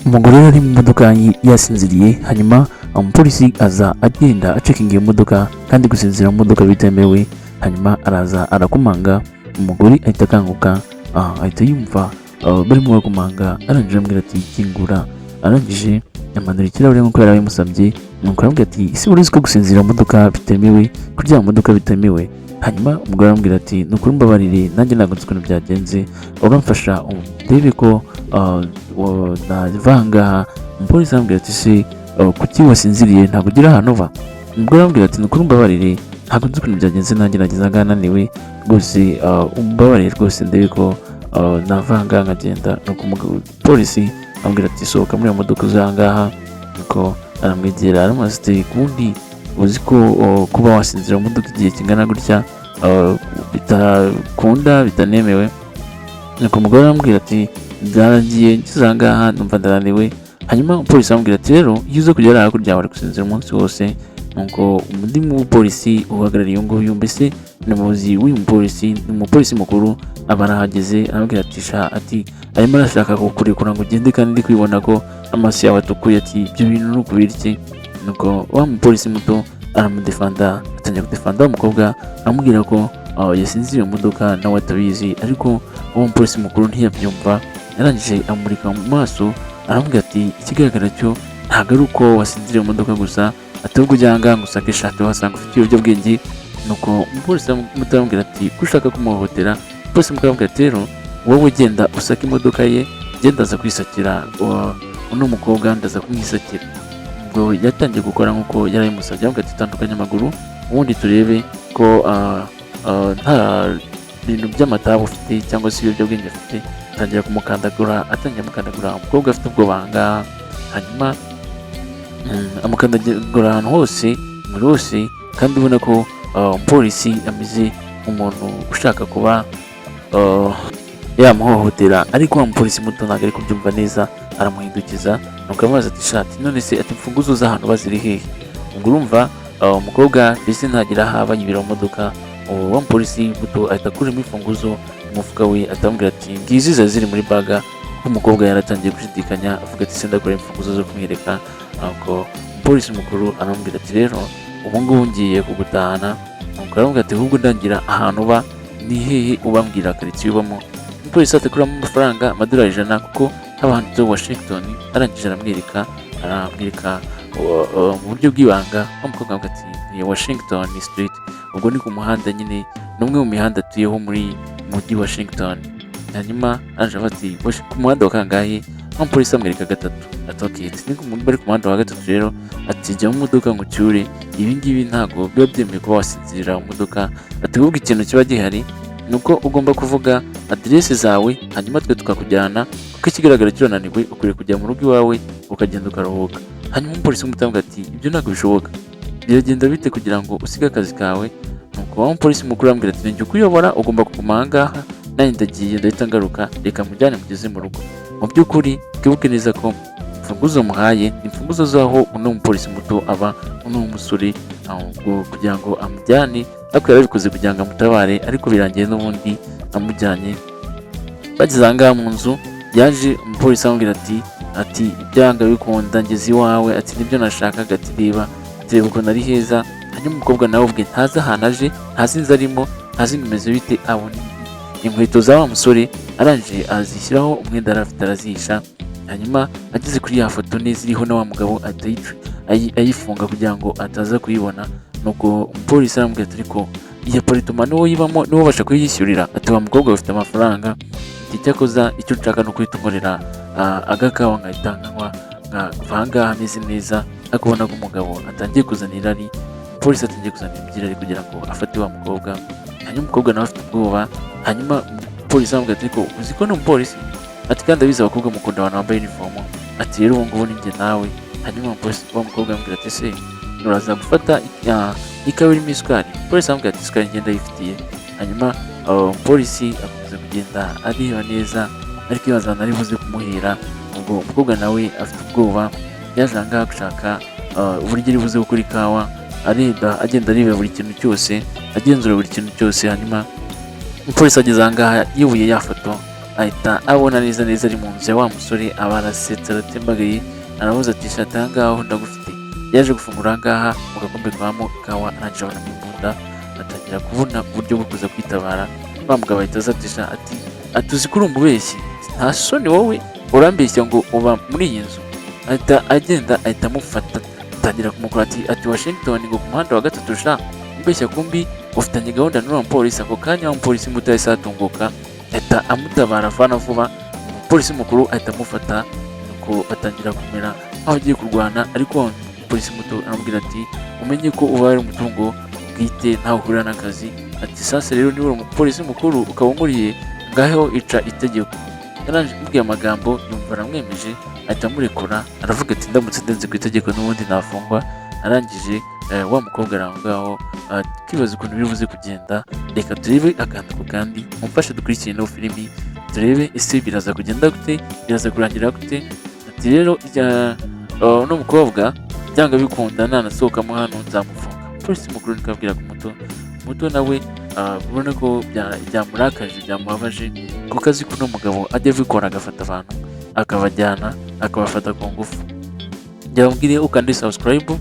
Umugore yari mu modoka yasinziriye, hanyuma umupolisi aza agenda acekinga iyo modoka, kandi gusinzira mu modoka bitemewe. Hanyuma araza arakomanga, umugore ahita akanguka, ahita yumva barimo bakomanga. Arangije amubwira ati: "Kingura." Arangije amanura ikirahure nk'uko yari abimusabye, nuko aramubwira ati: "Ese urazi ko gusinzira mu modoka bitemewe, kuryama mu modoka bitemewe?" Hanyuma umugore aramubwira ati: "Ni ukuri mbabarire, nanjye ntabwo nzi ukuntu byagenze, uramfasha ndebe ko nava aha ngaha." Umupolisi aramubwira ati: "Se kuki wasinziriye? Ntabwo ugira ahantu uva?" Umugore aramubwira ati: "Ni ukuri mbabarire, ntabwo nzi ukuntu byagenze, nanjye nageze aha ngaha naniwe rwose, umbabarire rwose ndebe ko nava aha ngaha nkagenda." Nuko umupolisi aramubwira ati: "Sohoka muri iyo modoka uze aha ngaha." Nuko aramwegera, aramubaza ati: "Ubundi uzi ko kuba wasinzira mu modoka igihe kingana gutya bitakunda, bitanemewe?" Nuko umugore aramubwira ati: "Byaragiye, ngeze aha ngaha numva ndananiwe." Hanyuma umupolisi aramubwira ati: "Rero iyo uza kugera hakurya wari gusinzira umunsi wose." Nuko undi mupolisi uhagarariye uyu nguyu, mbese ni umuyobozi w'uyu mupolisi, ni umupolisi mukuru, aba arahageze, aramubwira ati: "Sha," ati, "arimo arashaka kukurekura ngo ugende, kandi ndi kwibona ko amaso yawe atukuye." Ati: "Ibyo bintu ni ukubera iki?" Nuko wa mupolisi muto aramudefanda, atangira kudefanda wa mukobwa, amubwira ko yasinziriye mu modoka nawe atabizi, ariko uwo mupolisi mukuru ntiyabyumva. Yarangije amurika mu maso, aramubwira ati: "Ikigaragara cyo ntabwo ari uko wasinziriye mu modoka gusa, ati ahubwo ujya aha ngaha ngo usake ishati, wasanga ufite ibiyobyabwenge." Nuko umupolisi muto aramubwira ati: "Ko ushaka kumuhohotera?" Umupolisi mukuru aramubwira ati: "Rero wowe genda usake imodoka ye, genda aza kwisakira uno mukobwa, ndaza kumwisakira." Ubwo yatangiye gukora nk'uko yari abimusabye, aramubwira ati: "Tandukanya amaguru, ubundi turebe ko nta bintu by'amatabu ufite cyangwa se ibiyobyabwenge afite." Atangira kumukandagura, atangira kumukandagura, umukobwa afite ubwoba aha ngaha. Hanyuma amukandagura ahantu hose, muri hose, kandi ubona ko umupolisi ameze nk'umuntu ushaka kuba yamuhohotera, ariko wa mupolisi muto ntabwo ari kubyumva neza. Aramuhindukiza, nuko aramubaza ati: "Shati, none se," ati, "imfunguzo z'ahantu baziri hehe?" Ubwo urumva umukobwa mbese ntagira aho aba, yibera mu modoka. Uwo wa mupolisi muto ahita akuramo imfunguzo mu mufuka we, atamubwira ati: "Ngizi ziba ziri muri bag." Kuko umukobwa yaratangiye gushidikanya, avuga ati: "Sindakora imfunguzo zo kumwereka." Nuko umupolisi mukuru aramubwira ati: "Rero ubu ngubu ngiye kugutahana." Nuko aramubwira ati: "Ahubwo ndangira ahantu uba ni hehe, ubambwira karitsiye ubamo." Umupolisi akuramo amafaranga, amadolari 100, kuko haba handitseho Washington. Arangije aramwereka mu buryo bw'ibanga. Wa mukobwa avuga ati: "Ni Washington Street." Ubwo ni ku muhanda nyine, ni umwe mu mihanda atuyeho muri mujyi Washington. Hanyuma araje avuga ati: "Ku muhanda wa kangahe?" Wa mupolisi amwereka gatatu, ati: "Okay," ati, "ni bari ku muhanda wa gatatu rero." Ati: "Jya mu modoka ngo ucyure, ibi ngibi ntabwo biba byemewe kuba wasinzirira mu modoka." Ati: "Ahubwo ikintu kiba gihari ni uko ugomba kuvuga aderesi zawe, hanyuma twe tukakujyana, kuko ikigaragara cyo urananiwe, ukwiriye kujya mu rugo iwawe ukagenda ukaruhuka." Hanyuma umupolisi w'umutambuka ati: "Ibyo ntabwo bishoboka, biragenda bite kugira ngo usige akazi kawe?" Nuko wa mupolisi mukuru aramubwira ati: "Njye ukuyobora, ugomba kuguma aha ngaha, nanjye ndagiye, ndahita ngaruka, reka mujyane mugeze mu rugo." Mu by'ukuri twibuke neza ko imfunguzo muhaye ni imfunguzo z'aho uno mupolisi muto aba, uno musore, ahubwo kugira ngo amujyane, ariko yarabikoze kugira ngo amutabare, ariko birangiye n'ubundi amujyanye. Bageze aha ngaha mu nzu, yaje umupolisi amubwira ati: "Byanga bikunda ngeze iwawe," ati, "nibyo nashakaga," ati, "reba, reba ukuntu ari heza." Hanyuma umukobwa nawe ubwe ntazi ahantu aje, ntazi inzu arimo, ntazi ngo imeze bite. Abona inkweto za wa musore, arangije azishyiraho umwenda yari afite, arazihisha. Hanyuma ageze kuri ya foto neza iriho na wa mugabo, ahita ayifunga kugira ngo ataza kuyibona. Nuko umupolisi aramubwira ati: "Ariko iyi apartment niwo uyibamo, niwo ubasha kuyishyurira?" Ati: "Wa mukobwa ufite amafaranga." Ati: "Icyakoza icyo nshaka ni ukuhita unkorera agakawa nkahita nkanywa, nkava aha ngaha ameze neza." Ariko ubona ko umugabo atangiye kuzana irari, umupolisi atangiye kuzana iby'irari kugira ngo afate wa mukobwa. Hanyuma umukobwa nawe afite ubwoba. Hanyuma umupolisi aramubwira ati: "Ariko uzi ko ni umupolisi?" Ati: "Kandi abizi abakobwa mukunda abantu bambaye uniform." Ati: "Rero ubu ngubu ni njye nawe." Hanyuma umupolisi, wa mukobwa aramubwira ati: "Ese uraza gufata ikawa irimo isukari?" Umupolisi aramubwira ati: "Isukari ngenda yifitiye." Hanyuma umupolisi akomeza kugenda areba neza, ariko ibaza ahantu ari buze kumuhera. Ubwo umukobwa nawe afite ubwoba, yaje aha ngaha gushaka uburyo ari buze gukora ikawa, areba, agenda areba buri kintu cyose, agenzura buri kintu cyose. Hanyuma umupolisi ageze aha ngaha, yibuye ya foto, Ahita abona neza neza ari mu nzu ya wa musore, aba arasetse, aratembagaye, aravuze ati: "Shata, aha ngaho ndagufite." Yaje gufungura aha ngaha mu gakombe kabamo ikawa, arangije abonamo imbunda, atangira kubona uburyo bwo kuza kwitabara. Wa mugabo ahita aza ati: "Uzi ko uri umubeshyi? Nta soni wowe, urambeshya ngo uba muri iyi nzu?" Ahita agenda, ahita amufata, atangira kumukora, ati: "Washington ngo ku muhanda wa gatatu sha, umbeshya, kumbi ufitanye gahunda n'uriya mupolisi." Ako kanya wa mupolisi muto yahise atunguka, ahita amutabara avana vuba. Umupolisi mukuru ahita amufata, nuko batangira kumera nk'aho agiye kurwana, ariko wa mupolisi muto aramubwira ati: "Umenye ko uba ari umutungo bwite, ntawe uhurira n'akazi." Ati: "Sasa rero niba uri umupolisi mukuru ukaba unkuriye, ngaho ica itegeko." Yarangije kumubwira amagambo, yumva aramwemeje, ahita amurekura, aravuga ati: "Ndamutse ndenze ku itegeko n'ubundi nafungwa." Arangije wa mukobwa ari aho ngaho akibaza ukuntu biri buze kugenda. Reka turebe akantu ku kandi, mumfashe dukurikire ino filimi, turebe ese biraza kugenda gute, biraza kurangira gute. Ati: "Rero uno mukobwa byanga bikunda nanasohokamo hano nzamufunga." Polisi mukuru niko abwiraga umuto. Muto nawe ubona ko byamurakaje, byamubabaje, kuko azi ko uno mugabo ajya abikora, agafata abantu akabajyana, akabafata ku ngufu. Njya ukande subscribe,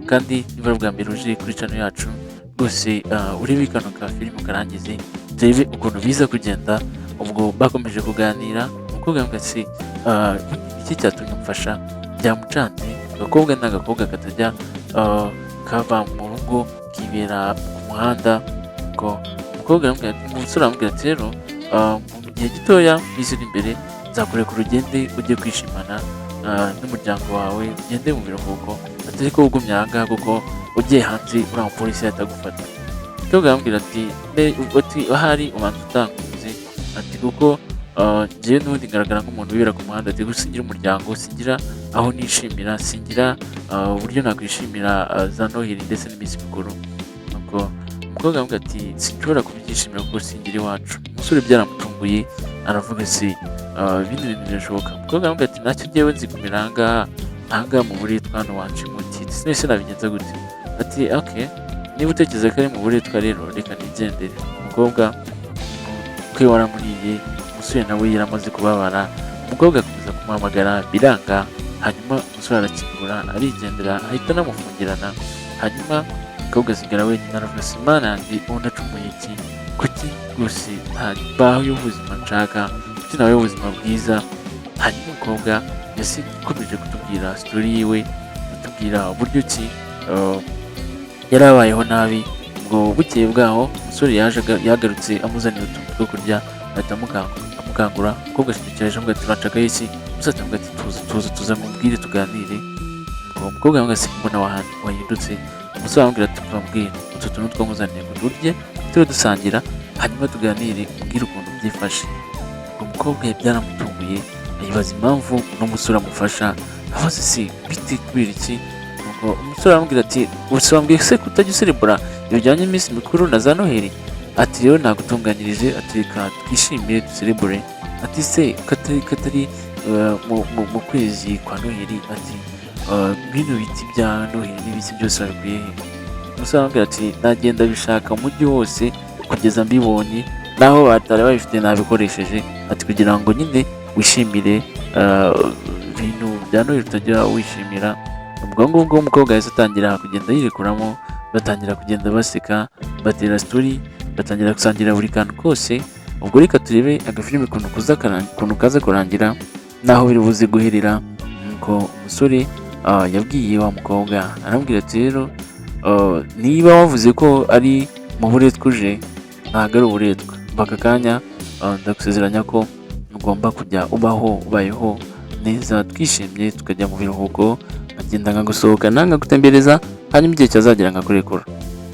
kandi niba ari ubwa mbere uje kuri channel yacu rwose, urebe kano ka filime ukarangize, turebe ukuntu biza kugenda. Ubwo bakomeje kuganira, umukobwa yambwira ati: "Iki cyatumye umfasha?" Byamucanze. Agakobwa ni agakobwa katajya kava mu rugo, kibera ku muhanda. Ngo umukobwa aramubwira umusore aramubwira ati: "Rero mu gihe gitoya, minsi iri imbere, nzakureka urugende ujye kwishimana n'umuryango wawe, ugende mu biruhuko." Ati: "Ariko ugumye aha ngaha, kuko ugiye hanze uriya mupolisi yahita agufata." Umukobwa aramubwira ati: "Ati ahari ubanza utankunze." Ati: "Kuko njyewe n'ubundi ngaragara nk'umuntu wibera ku muhanda." Ati: "Gusa singira umuryango, singira aho nishimira, singira uburyo nakwishimira za Noheli ndetse n'iminsi mikuru." Nuko umukobwa aramubwira ati: "Sinshobora kubyishimira kuko singira iwacu." Umusore byaramutunguye, aravuga: "Se bino bintu birashoboka?" Umukobwa aramubwira ati: "Ntacyo, njyewe nzigumira ahangaha, ahangaha mu buretwa hano wanshimuti nese nabigenza gute?" Ati: "Okay, niba utekereza ko ari mu buretwa rero, reka nigendere." Umukobwa umutwe waramuriye, umusore nawe yaramaze kubabara. Umukobwa akomeza kumuhamagara biranga, hanyuma umusore arakingura arigendera, ahita anamufungirana. Hanyuma umukobwa asigara wenyine, aravuga: "Se Mana yanjye, ubu nacumuye iki? Kuki rwose nta y'ubuzima nshaka? Kuki nawe ubuzima bwiza?" Hanyuma umukobwa yasi ikomeje kutubwira story yiwe, atubwira uburyo ki yari abayeho nabi. Ubwo bukeye bwaho umusore yaje yagarutse amuzanira utuntu two kurya, ahita amukangura. Umukobwa ashidikira, aramubwira ati: "Uranshakaho iki?" Umusore aramubwira ati: "Tuza, tuza, tuza nkubwire, tuganire." Ubwo umukobwa aramubwira ati: "Mbona wahindutse." Umusore aramubwira ati: "Mva mbwira, utu tuntu two nkuzaniye ngo turye, tube dusangira, hanyuma tuganire, umbwire ukuntu byifashe." Ubwo umukobwa byaramutunguye, yibaza impamvu uno musore amufasha, abaza: "Se bite, kubera iki?" Ubwo umusore aramubwira ati: "Gusa wambwiye se ko utajya userebura bijyanye n'iminsi mikuru na za Noheli?" Ati: "Rero nagutunganyirije." Ati: "Reka twishime, duserebure." Ati: "Se katari mu kwezi kwa Noheli?" Ati: "Bino biti bya Noheli n'ibiki byose wabikuye he?" Umusore aramubwira ati: "Nagenda bishaka umujyi wose kugeza mbibonye, naho batari babifite nabikoresheje." Ati: "Kugira ngo nyine wishimire ibintu bya Noheli utajya wishimira." Ubwo ngubwo umukobwa yahise atangira kugenda yirekuramo, batangira kugenda baseka, batera story, batangira gusangira buri kantu kose. Ubwo reka turebe agafilime ukuntu kaza kurangira n'aho biri buze guherera. Nuko umusore yabwiye wa mukobwa, aramubwira ati: "Rero niba wavuze ko ari mu buretwa uje, ntabwo ari uburetwa. Aka kanya ndagusezeranya ko ugomba kujya ubaho, ubayeho neza, twishimye, tukajya mu biruhuko, nkagenda nkagusohokana, nkagutembereza, hanyuma igihe cyazagera nkakurekura."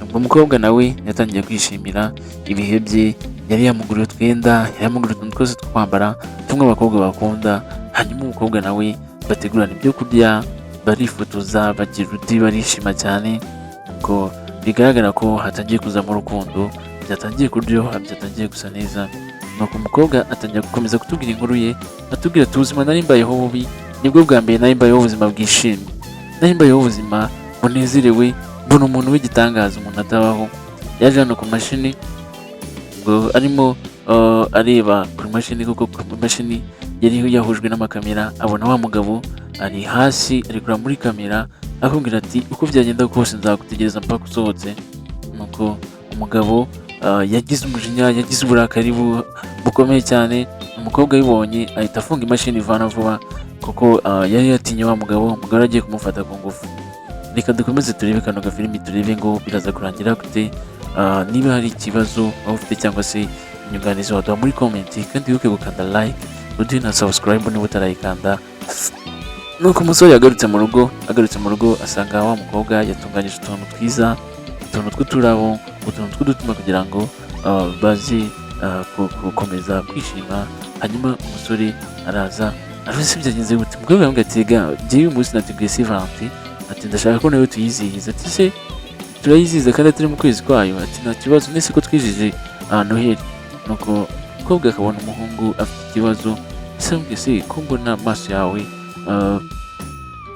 Ubwo umukobwa nawe yatangiye kwishimira ibihe bye. Yari yamuguriye utwenda, yari yamuguriye utuntu twose two kwambara tumwe abakobwa bakunda. Hanyuma umukobwa nawe bategurana ibyo kurya, barifotoza, bagira uti barishima cyane. Ubwo bigaragara ko hatangiye kuzamo urukundo, byatangiye kuryoha, byatangiye gusa neza. Nuko umukobwa atangira gukomeza kutubwira inkuru ye, atubwira ati: "Ubuzima nari mbayeho bubi, nibwo bwa mbere nari mbayeho ubuzima bwishimye, nari mbayeho ubuzima bunezerewe, mbona umuntu w'igitangaza, umuntu atabaho." Yaje hano ku mashini, ubwo arimo areba ku mashini, kuko ku mashini yari yahujwe n'amakamera, abona wa mugabo ari hasi ari kureba muri kamera, akubwira ati: "Uko byagenda kose nzagutegereza mpaka usohotse." Nuko umugabo yagize umujinya, yagize uburakari bukomeye cyane. Umukobwa abibonye ahita afunga imashini ivana vuba, kuko yari yatinye wa mugabo, umugabo agiye kumufata ku ngufu. Reka dukomeze turebe kano gafilimi, turebe ngo biraza kurangira gute. Niba hari ikibazo waba ufite cyangwa se inyunganizi, waduha muri comment, kandi wibuke gukanda like, uduhe na subscribe niba utarayikanda. Nuko umusore yagarutse mu rugo, agarutse mu rugo asanga wa mukobwa yatunganyije utuntu twiza, utuntu tw'uturabo, utuntu tw'udutima, kugira ngo baze gukomeza kwishima. Hanyuma umusore araza aravuga: "Se byagenze gute?" Umukobwa aramubwira ati: "Ga njyewe uyu munsi nateguye Saint Valentin," ati: "Ndashaka ko nawe tuyizihiza." Ati: "Se turayizihiza kandi atari mu kwezi kwayo?" Ati: "Nta kibazo, nese ko twijije Noheli?" Nuko umukobwa akabona umuhungu afite ikibazo. Ese amubwiye: "Se ko mbona amaso yawe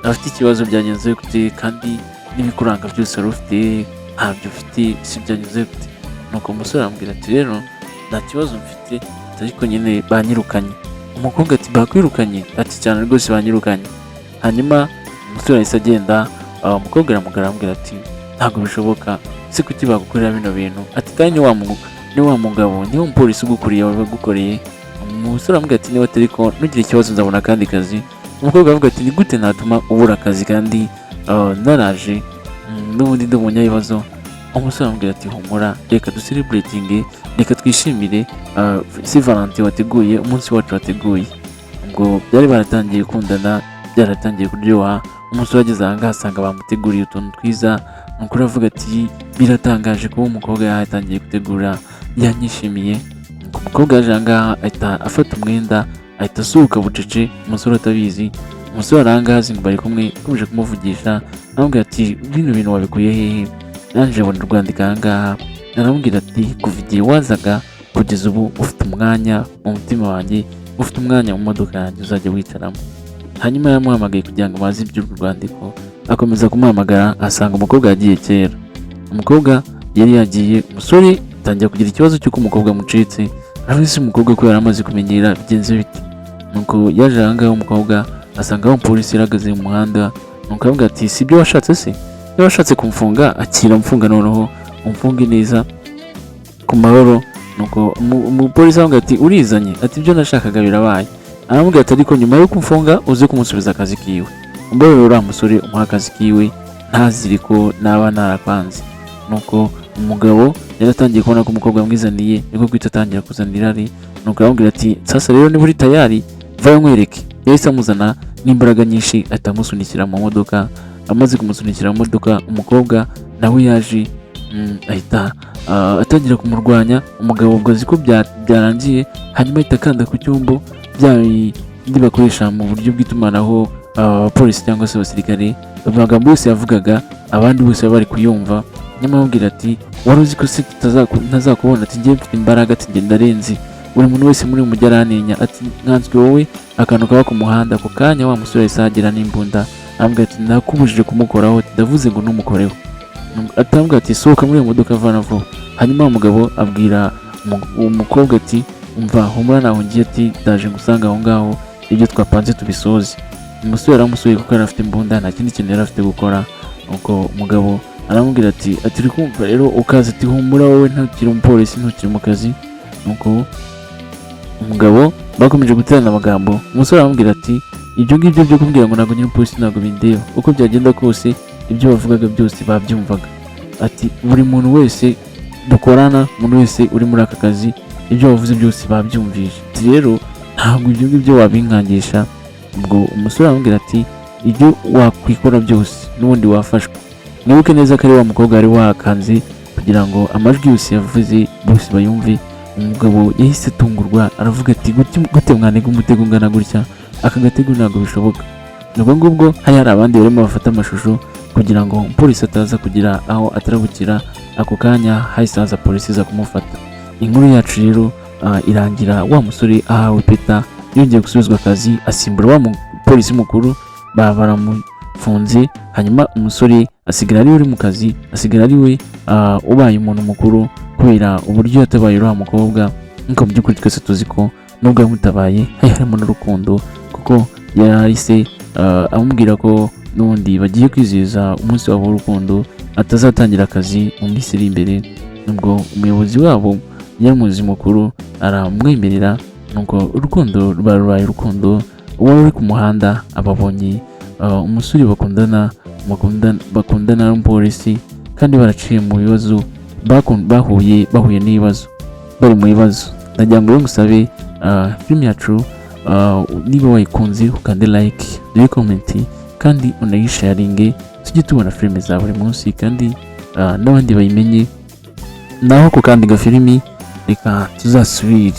afite ikibazo, byagenze gute? Kandi n'ibikuranga byose wari ufite ntabyo ufite, si byagenze gute?" Nuko umusore aramubwira ati: "Rero nta kibazo mfite, ariko nyine banyirukanye." Umukobwa ati: "Bakwirukanye?" Ati: "Cyane rwose, banyirukanye." Hanyuma umusore yahise agenda, umukobwa aramugara, aramubwira ati: "Ntabwo bishoboka, se kuki bagukorera bino bintu?" Ati: "Kandi ni wa mugabo, ni wa mupolisi ugukuriye wagukoreye." Umusore aramubwira ati: "Niba atari ko, ntugire ikibazo, nzabona akandi kazi." Umukobwa aravuga ati: "Ni gute natuma ubura akazi kandi naraje n'ubundi ndi umunyabibazo?" Umusore aramubwira ati: "Humura, reka ducelebratinge, reka twishimire Saint Valentin wateguye, umunsi wacu wateguye." Ubwo byari baratangiye gukundana, byaratangiye kuryoha. Umusore ageze aha ngaha asanga bamuteguriye utuntu twiza. Ni ukuri avuga ati: "Biratangaje kuba umukobwa yatangiye gutegura, yanyishimiye." Umukobwa yaje aha ngaha ahita afata umwenda, ahita asohoka bucece, umusore atabizi. Umusore ari aha ngaha azi ngo bari kumwe, akomeje kumuvugisha, aramubwira ati: "Bino bintu wabikuye hehe?" Yaje abona urwandiko aha ngaha, aramubwira ati: "Kuva igihe wazaga kugeza ubu, ufite umwanya mu mutima wanjye, ufite umwanya mu modoka yanjye uzajya wicaramo." Hanyuma yamuhamagaye kugira ngo amaze iby'urwo rwandiko, akomeza kumuhamagara asanga umukobwa yagiye kera. Umukobwa yari yagiye. Umusore atangira kugira ikibazo cy'uko umukobwa amucitse. Aravuga: "Ese umukobwa ko yari amaze kumenyera, bigenze bite?" Nuko yaje aha ngaha, umukobwa asanga aho umupolisi yarahagaze mu muhanda. Nuko aravuga ati: "Si ibyo washatse se? Niba washatse kumfunga, akira mfunga, noneho umfunge neza ku mahoro." Nuko umupolisi aravuga ati: "Urizanye." Ati: "Ibyo nashakaga birabaye." Aramubwira ati: "Ariko nyuma yo kumfunga uze kumusubiza akazi kiwe. Umbabarire uriya musore, umuha akazi kiwe, ntazire ko naba narakwanze." Nuko umugabo yaratangiye kubona ko umukobwa yamwizaniye, niko guhita atangira kuzana irari. Nuko aramubwira ati: "Sasa rero niba uri tayari, vayo nkwereke." Yahise amuzana n'imbaraga nyinshi, ahita amusunikira mu modoka. Amaze kumusunikira mu modoka, umukobwa nawe yaje ahita atangira kumurwanya. Umugabo ubwo azi ko byarangiye, hanyuma ahita akanda ku cyombo, bya bindi bakoresha mu buryo bw'itumanaho, abapolisi cyangwa se abasirikare. Amagambo yose yavugaga abandi bose baba bari kuyumva. Nyamara amubwira ati: "Wari uzi ko se ntazakubona?" Ati: "Njye mfite imbaraga," ati: "Njye ndarenze, buri muntu wese muri uyu mujyi arantinya," ati: "Nkanswe wowe akantu kaba ku muhanda." Ako kanya wa musore yahise ahagera n'imbunda, aramubwira ati: "Nakubujije kumukoraho," ati: "Ndavuze ngo ntumukoreho." Atamubwira ati: "Sohoka muri iyo modoka vana vuba." Hanyuma wa mugabo abwira umukobwa ati: "Umva, humura, ntaho ngiye," ati: "Ndaje ngusanga aho ngaho, ibyo twapanze tubisoze." Umusore aramusuye kuko yari afite imbunda, nta kindi kintu yari afite gukora. Nuko umugabo aramubwira ati: "Uri kumva rero ukaza?" Ati: "Humura, wowe ntukiri umupolisi, ntukiri mu kazi." Nuko umugabo bakomeje guterana amagambo. Umusore aramubwira ati: "Ibyo ngibyo byo kumbwira ngo ntabwo nyiri umupolisi ntabwo bindeba. Uko byagenda kose, ibyo bavugaga byose babyumvaga," ati: "Buri muntu wese dukorana, umuntu wese uri muri aka kazi, ibyo wavuze byose babyumvishe." Ati: "Rero ntabwo ibyo ngibyo wabinkangisha." Ubwo umusore aramubwira ati: "Ibyo wakwikora byose n'ubundi wafashwe." Mwibuke neza ko ari wa mukobwa wari wakanze kugira ngo amajwi yose yavuze bose bayumve. Umugabo yahise atungurwa, aravuga ati: "Gute mwanega umutego ungana gutya? Aka gatego ntabwo bishoboka." Ubwo ngubwo hari abandi barimo bafata amashusho kugira ngo umupolisi ataza kugira aho atarabukira. Ako kanya hahise haza polisi iza kumufata. Inkuru yacu rero irangira wa musore ahawe ipeta, yongeye gusubizwa akazi, asimbura wa mupolisi mukuru baba baramufunze. Hanyuma umusore asigara ari we uri mu kazi, asigara ari we ubaye umuntu mukuru kubera uburyo yatabaye uriya mukobwa. Nkuko mu by'ukuri twese tuzi ko nubwo yamutabaye hari harimo n'urukundo, kuko yahise amubwira ko n'ubundi bagiye kwizihiza umunsi wabo w'urukundo, atazatangira akazi mu minsi iri imbere. Nubwo umuyobozi wabo yaramuzi mukuru aramwemerera, nuko urukundo ruba rubaye urukundo. Uwari uri ku muhanda ababonye umusore bakundana n'umupolisi, kandi baraciye mu bibazo, bahuye n'ibibazo, bari mu bibazo. Ndagira ngo rero ngusabe, filime yacu, niba wayikunze ukande like, duhe comment kandi unayisharinge, tujye tubona filime za buri munsi kandi n'abandi bayimenye. Naho ku kandi gafilimi, reka tuzasubire.